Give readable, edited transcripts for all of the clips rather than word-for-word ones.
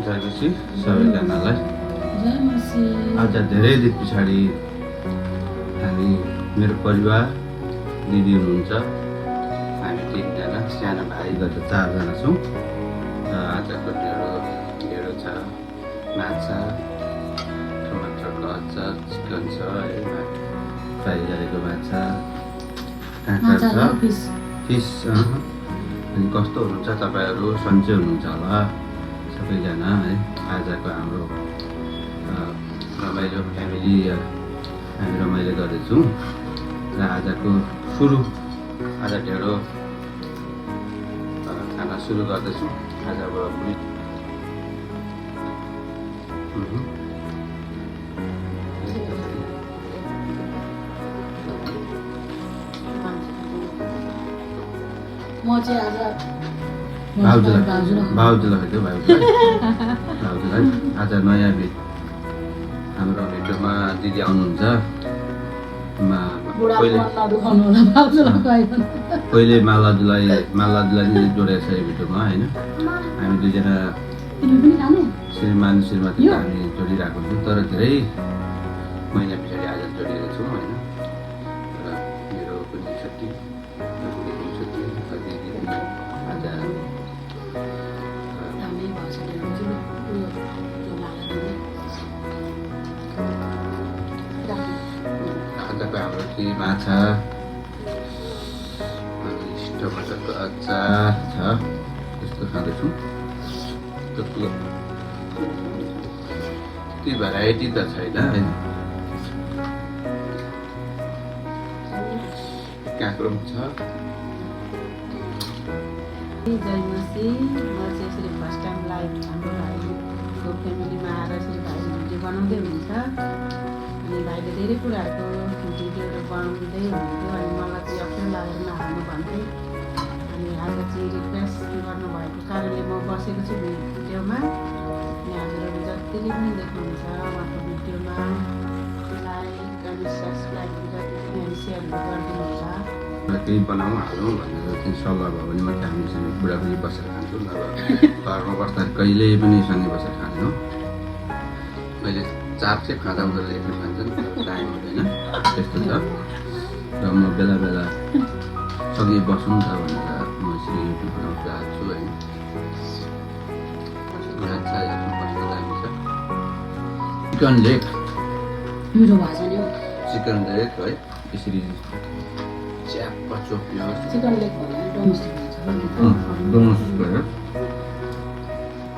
जयमसी सबैजनालाई जयमसी। आज धेरै दिन पछाडि हामी मेरो परिवार दिदी हुनुहुन्छ, हामी 3जना, सानो भाइ गरेर 4जना छौँ। र आजको ढेँडो छ, माछा, टमाटरको अचार, चिकन छ, फ्राई गरेको माछा, काँक्रा छ, फिस। अनि कस्तो हुनुहुन्छ तपाईँहरू? सन्चै हुनुहुन्छ होला सबैजना है। आजको हाम्रो रमाइलो फ्यामिली हामी रमाइलो गर्दैछौँ र आजको आज ढेँडो खाना सुरु गर्दैछौँ। आजबाट म चाहिँ आज भाउजूलाई भेट्यो। भाउजूलाई आज नयाँ हाम्रो भिडियोमा दिदी आउनुहुन्छ। पहिले मालाजुलाई जोडेको छ यो भिडियोमा होइन। हामी दुईजना श्रीमान श्रीमती हामी जोडिरहेको छौँ, तर धेरै महिना पछाडि आज जोडिएको छौँ होइन। र मेरो पनि छुट्टी, आज आजको हाम्रो चाहिँ माछा, टमाटरको अचार छ, त्यस्तो खाँदैछौँ। त्यति भेराइटी त छैन होइन। काँक्रो छ। जयमसी। म चाहिँ यसरी फर्स्ट टाइम लाइभ हाम्रो भाइको फ्यामिलीमा आएर यसरी भाइले भिडियो बनाउँदै हुनुहुन्छ। अनि भाइले धेरै कुराहरूको भिडियोहरू बनाउँदै हुनुहुन्थ्यो। अनि मलाई चाहिँ अप्ठ्यारो लागेर नहाल्नु भन्थ्यो। अनि आज चाहिँ रिक्वेस्ट गर्नुभएको कारणले म बसेको छु भिडियोमा। अनि हामीहरू जतिले पनि देख्नुहुन्छ उहाँको भिडियोमा लाइक अनि सब्सक्राइब जति पनि हामी सेयरहरू गरिदिनु होला। केही बनाउँ हालौँ भनेर चाहिँ सल्लाह भयो भने मात्रै हामीसँग बुढाबुढी बसेर खान्छौँ। नभए घरमा बस्दा कहिले पनि सँगै बसेर खाँदैनौँ। मैले चाप चाहिँ खाँदा उनीहरूले एकले खान्छन्, टाइम हुँदैन त्यस्तो छ। र म बेला बेला सँगै बसौँ त भनेर म यसरी युट्युब बनाउँछु आएको छु होइन। माछा हेर्नु कस्तो दामी छ। चिकन लेग, मिठो भएको छ नि हौ। चिकन लेग है, यसरी च्याप्प चोप्यो। चिकन लेग भन्दा डोमेस्टिक हुन्छ। डोमेस्टिक भयो।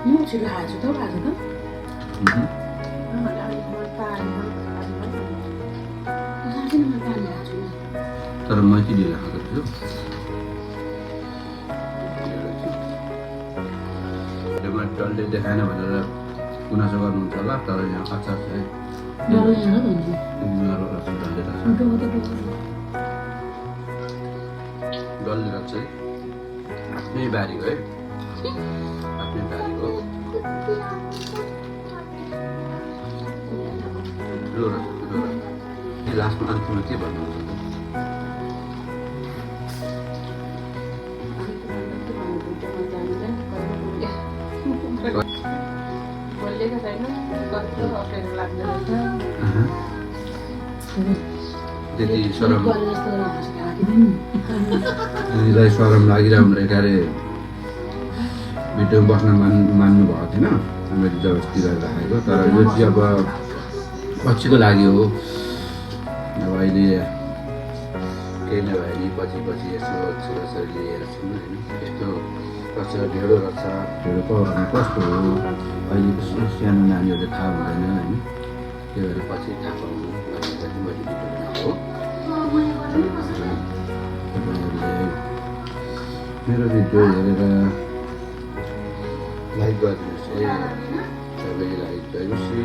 म छिटो खाएको छु त खाएको त। तर म चाहिँ ढिलो खाएको छु। डल्ले देखाएन भनेर गुनासो गर्नुहुन्छ होला, तर यहाँ अचार चाहिँ डल्ले रहेछ है। आफ्नै बारीको है, आफ्नै बारीको ठुलो रहेछ। लास्टमा अन्तिममा के भन्नुहुन्छ? त्यति दिदीलाई सरम लागिरहेको हुँदैन क्यारे भिडियोमा बस्न मान्नु भएको थिएन। मैले जबरजस्ती गरेर राखेको, तर यो चाहिँ अब पछिको लागि हो। अब अहिले केही नभए नि पछि यसो छोराछोरी लिएर छौँ होइन। यस्तो रहेछ ढेँडो रहेछ। ढेँडो पकाउनु कस्तो हो अहिलेको सानो नानीहरूले थाहा हुँदैन होइन। त्यही भएर पछि थाहा पाउनु भनेर चाहिँ मैले भिडियो बनाएको हो। तपाईँहरूले मेरो भिडियो हेरेर लाइक गरिदिनुहोस् है सबैलाई। जयमसी।